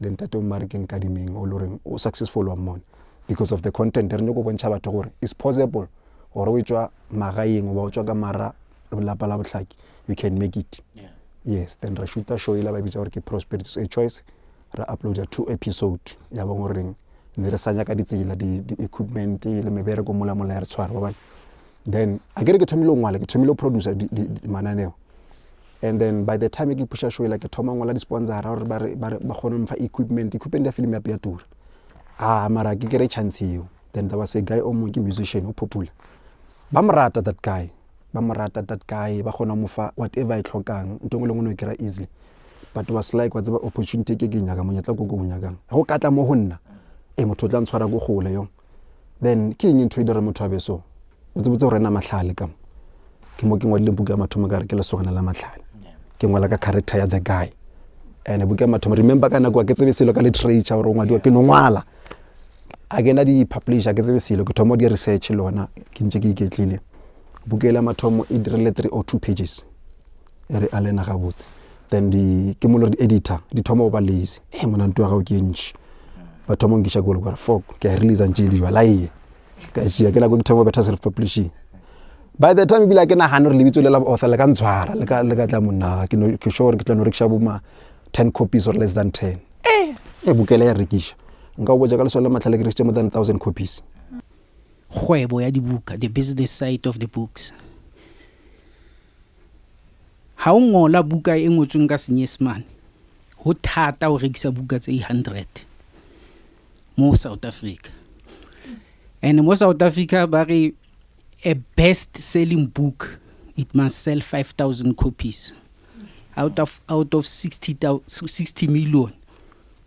le ntate o mmare ke nkadimeng o le goreng o successful wa mmone because of the content re nyako bontšha batho gore it's possible gore o tšwa magaeng goba o tšwa ka mara lapa la bohlaki you can make it yeah. yes then re shoota show ela ba bitsa gore ke prosperity a choice re uploada two episode ya bong goreng ne re sa nyaka ditsela di-equipment le mebereko mola mola ya re tshwara ba then a kere ke thomile go ngwala ke thomile go producer mananeo and then by the time ke pusha show ela ke thoma ngwala di-sponsora gore ba kgone mfa equipment equipment ya film ya ya tura ah mara ke kry chance eo then there was a guy o mongwe ke musician o popular ba mo rata that guy ba mo rata that guy ba kgona mo fa whatever e tlhokang ntho engwe le nngwe o e kry easily but was like wa tseba opportunity ke ke nyaka monyetla ko ke o nyakang go ka tla mo go nna e motho o tla ntshwara ko gole yo then ke eng ntho e dire motho a be so o tsebotse gore ena mahlale ka mo ke mo ke ngwadile buka ya mathomo ka re ke lesogana la mahlale ke ngwala ka character ya the guy and buka ya mathomo remember ka nako ke tsebe selo ka literature gore o ngwadiwa ke no ngwala a ke na di-publish a ke tsebe selo ke thoma di research lona ke ntse ke iketlile buka ya mathomo e dirile three or two pages e re a lena gabotse then di ke mo le di-editor di thoma go ba lazy e mona nto ya gago ke e ntši ba thoma nkiša kolo kore fok ke a releasa ntše e le jwala eye ka tšea ke nako ke thoma better self publishing by the time ebile a ke nagane gore lebitso le la author le ka ntshwara le ka le ka tla monna ke no ke sure ke tla no rekiša bo ma 10 copies or less than 10 eh e bukela ya rekiša nka go botša ka leswalo la matlhale ke rekisitše more than 1000 copies kgwebo ya dibuka the business side of the books Ha o ngola buka e ngotsweng ka Senyesemane, ho thata ho rekisa buka tse 100 mo South Africa. And mo South Africa ba re a best selling book it must sell 5000 copies out of out of 60 60 million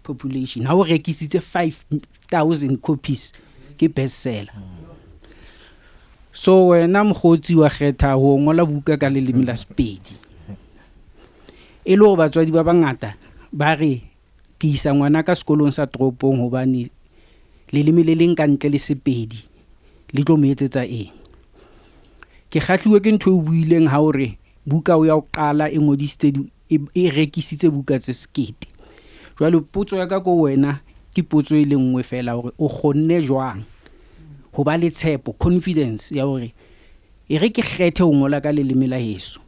population. Ha o rekisitse 5000 copies ke best seller. So wena mokgotsi wa kgetha ho ngola buka ka leleme la Sepedi. E le hore batswadi ba bangata ba re ke isa ngwana ka sekolong sa toropong hobane leleme le leng ka ntle le Sepedi le tlo mo etsetsa eng. Ke kgahliwe ke ntho e o buileng ha o re buka o ya ho qala e ngodisitse e, e rekisitse buka tse sekete. Jwale potso ya ka ko wena ke potso e le nngwe fela hore o kgonne jwang ho ba le tshepo, confidence ya hore e re ke kgethe ho ngola ka leleme la heso.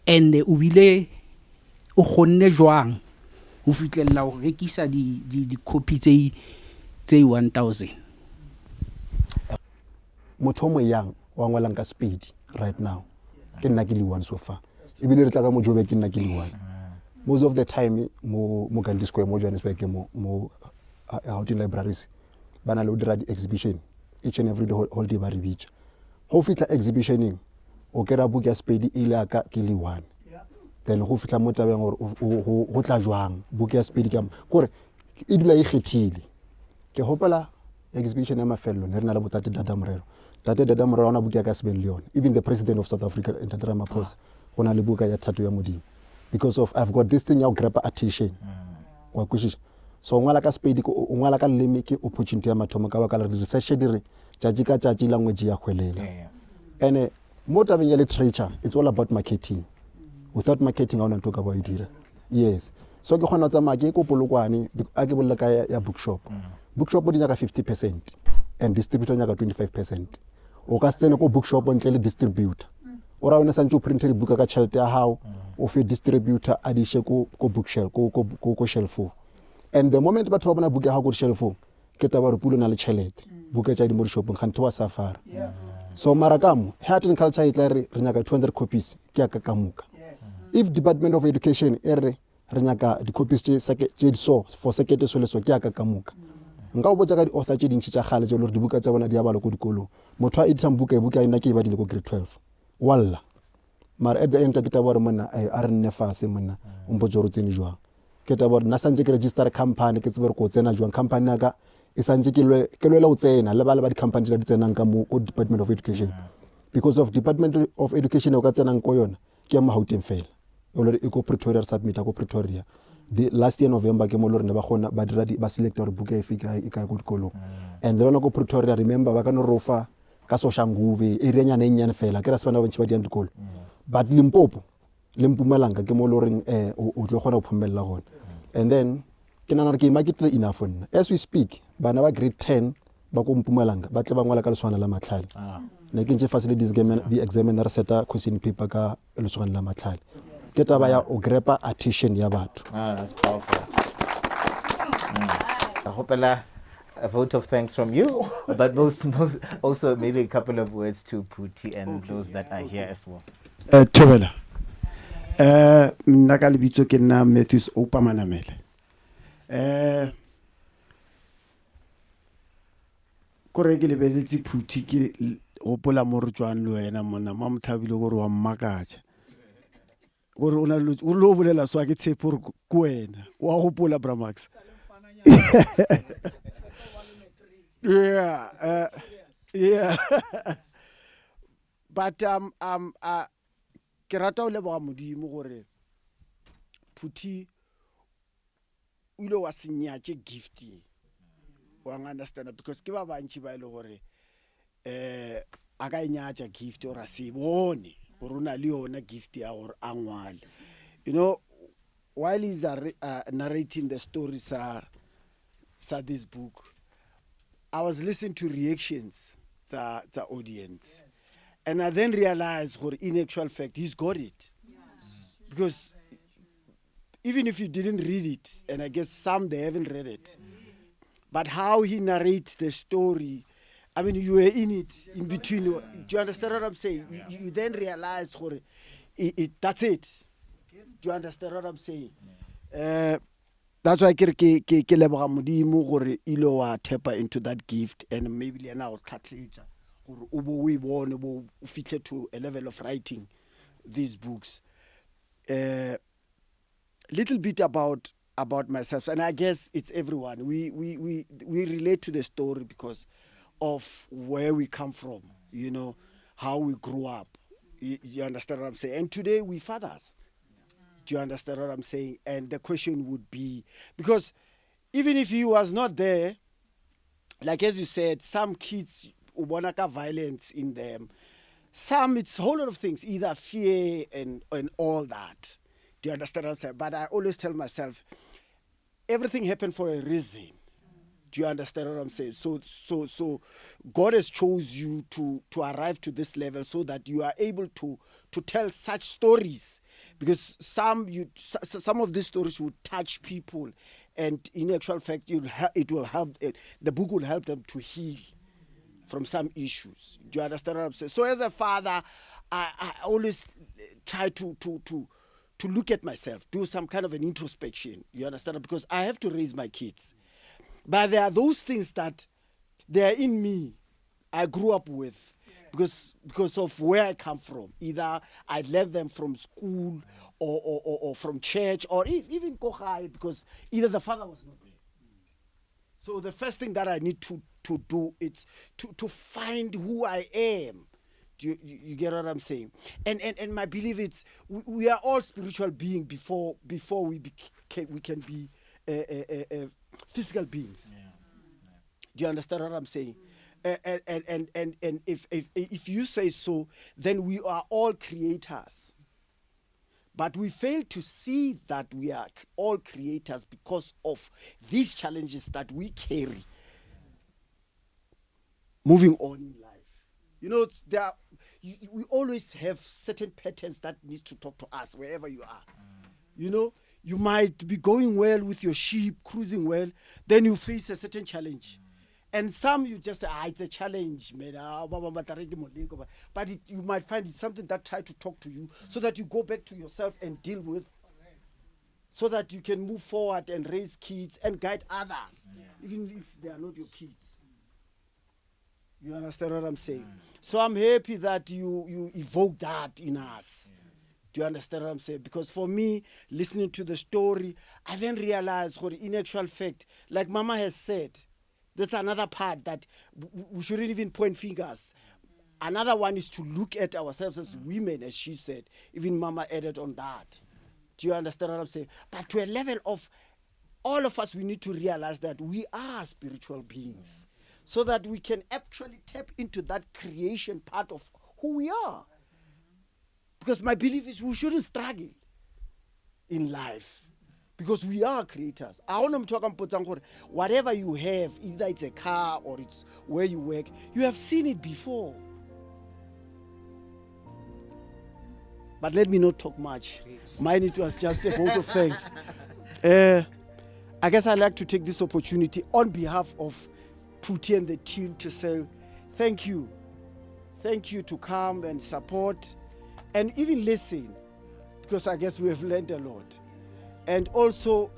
And o bile o kgonne jwang ho fihlella ho rekisa di di di-copy tse tse 1000? Motho o mo young wa ngwalang ka Sepedi right now ke nna ke le one so far ebile re tla ka mo Joburg ke nna ke le one most of the time mo mo Gandhi Square mo Johannesburg mo mo Gauteng libraries ba na le go dira di-exhibition each and every holiday ba re bitša go fihla exhibitioneng o kry-a book ya Sepedi e ile ya ka ke le one then go fihla mo tabeng gore go tla jwang book ya Sepedi ka kore e dula e kgethile. Ke gopola exhibition ya mafelelo ne re na le botate Dada Morero. Tate Dada Morero ona buka ya ka sebeng le yone. Even the president of South Africa Ntate Ramaphosa go na le buka ya Thato ya Modimo. Because of I've got this thing ya go grab attention. Wa kwešiša? So o ngwala ka Sepedi o ngwala ka leleme ke opportunity ya mathomo ka baka la re di-research di re tšatši ka tšatši language ya hwelela. Ene mo tabeng ya literature it's all about marketing. Without marketing ga ona ntho o ka ba e dira. Yes. So ke kgona go tsamaya ke ko Polokwane a ke bolela ka ya bookshop. Mm. Bookshop di nyaka 50% and distributor nyaka 25%. O ka se tsene ko bookshop ntle le distributor. O ra wena santse o printe dibuka ka tšhelete ya gago o fe distributor a di iše ko ko bookshelf ko ko ko ko shelfong. And the moment batho ba bona buka ya gago ko di-shelfong ke taba gore pula o na le tšhelete buka tša di mo dishopong ganthe wa safara. So mara ka mo art and culture e tla re re nyaka 200 copies ke ya ka ka moka. If Department of Education e re re nyaka di-copies tše tše di so for sekete so le so ke ya ka ka moka. Nka go botša ka di-author tše dintši tša kgale tše le gore dibuka tša bona di a balwa ko dikolong. Motho a editang buka e buka e nna ke e badile ko grade 12 wa lla. Mara at the end ke taba gore monna a re nne fase monna o mpotse gore o tsene jwang. Ke taba gore nna santse ke register company ke tsebe gore ko tsena jwang company ya ka e santse ke lwele go tsena le bale ba di-company tšela di tsenang ka mo ko Department of Education. Because of Department of Education o ka tsenang ko yona ke ya mo Gauteng fela e le e ko Pretoria re submita ko Pretoria the last year November ke mo le rene ba kgona ba dira ba select gore buka efe e kae ko dikolong mm. and le lona ko Pretoria remember ba ka no rofa ka Soshanguve area nyana e nnyane fela ke ra se bana ba bantši ba diang dikolo mm. but Limpopo le Mpumalanga ke mo le goreng eh o tlo kgona go phomella gona and then ke nagana gore ke marketile enough nna as we speak bana ba grade 10 ba ko Mpumalanga ba tle ba ngwala ka lesogana la matlhale ah. ne ke ntse fase le di-examiner re seta question paper ka lesogana la matlhale ke taba ya o grepa attention ya batho ah, that's powerful. Mm. Gopela a vote of thanks from you, but most, most also maybe a couple of words to Phuti and okay, those that are okay. here as well. Uh, Thobela. Eh nna ka lebitso ke nna Matthews Oupa Manamele. Eh Kore ke lebeletse Phuthi ke gopola mo re tswang le wena monna ma mothabile gore wa mmakatša gore o na le o lo bolela so a ke tshepe gore ke wena wa gopola Bramax yeah uh, yeah but um um uh, ke rata go leboga modimo gore Phuthi o ile wa se nyatše gift ye wa understand because ke ba bantši ba e le gore um a ka e nyatša gift or a se bone gore o na le yona gift ya gore a ngwale you know while he's uh, narrating the story sa sa this book i was listening to reactions tsa tsa audience and i then realized gore in actual fact he's got it because even if you didn't read it, and I guess some they haven't read it, but how he narrates the story, I mean, you were in it in between. Do you understand what I'm saying? You, you then realize, gore, it, it, that's it. Do you understand what I'm saying? Uh, that's why ke re ke ke ke leboga modimo gore ile wa tap into that gift and maybe le yena o tlhatlhetsa gore o bo o e bone bo o fitlhe to a level of writing these books uh, little bit about about myself and i guess it's everyone we we we we relate to the story because of where we come from you know how we grew up you, you understand what i'm saying and today we fathers do you understand what i'm saying and the question would be because even if he was not there like as you said some kids o bona ka violence in them some it's a whole lot of things either fear and and all that do you understand what i'm saying but i always tell myself everything happened for a reason do you understand what i'm saying so so so god has chose you to to arrive to this level so that you are able to to tell such stories because some you some of these stories will touch people and in actual fact it will help it, the book will help them to heal from some issues do you understand what i'm saying so as a father i, I always try to to to to look at myself do some kind of an introspection you understand because i have to raise my kids but there are those things that they are in me i grew up with because because of where I come from. Either I learned them from school or or, or, or from church or if, even ko gae because either the father was not there. So the first thing that I need to, to do is to, to find who I am. Do you, you, you get what I'm saying? And, and, and my belief is we, we are all spiritual beings before, before we, be, can, we can be uh, uh, uh, physical beings. Yeah. Do you understand what I'm saying? And, and, and, and, and if, if, if you say so, then we are all creators. But we fail to see that we are all creators because of these challenges that we carry moving on in life. You know, there are, you, we always have certain patterns that need to talk to us wherever you are. You know, you might be going well with your sheep, cruising well, then you face a certain challenge. And some you just say, ah, it's a challenge, man. Ah, ba bang ba tla re ke moleko, But it, you might find it's something that try to talk to you so that you go back to yourself and deal with so that you can move forward and raise kids and guide others, even if they are not your kids. You understand what I'm saying? So I'm happy that you, you evoke that in us. Do you understand what I'm saying? Because for me, listening to the story, I then realized, gore in actual fact, like Mama has said, that's another part that we shouldn't even point fingers. Another one is to look at ourselves as women, as she said. Even Mama added on that. Do you understand what I'm saying? But to a level of all of us, we need to realize that we are spiritual beings so that we can actually tap into that creation part of who we are. Because my belief is we shouldn't struggle in life because we are creators. I want to talk about whatever you have, either it's a car or it's where you work, you have seen it before. But let me not talk much. Mine, it was just a vote of thanks. I guess I'd like to take this opportunity on behalf of Phuti and the team to say thank you. Thank you to come and support and even listen, because I guess we have learned a lot. And also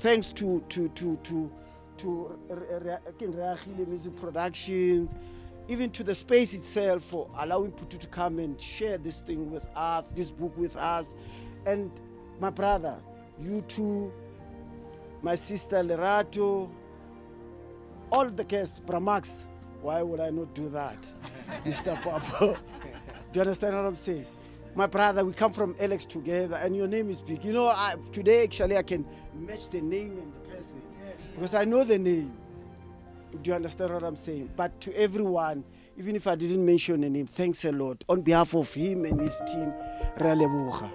thanks to to to to to Reagile Music Production, even to the space itself for allowing Phuti to come and share this thing with us, this book with us. And my brother, you too, my sister Lerato, all the guests, Bramax, why would I not do that? Mr. Papa. Do you understand what I'm saying? My brother, we come from Alex together, and your name is big. You know, I, today actually I can match the name and the person because I know the name. Do you understand what I'm saying? But to everyone, even if I didn't mention a name, thanks a lot. On behalf of him and his team, re a leboga.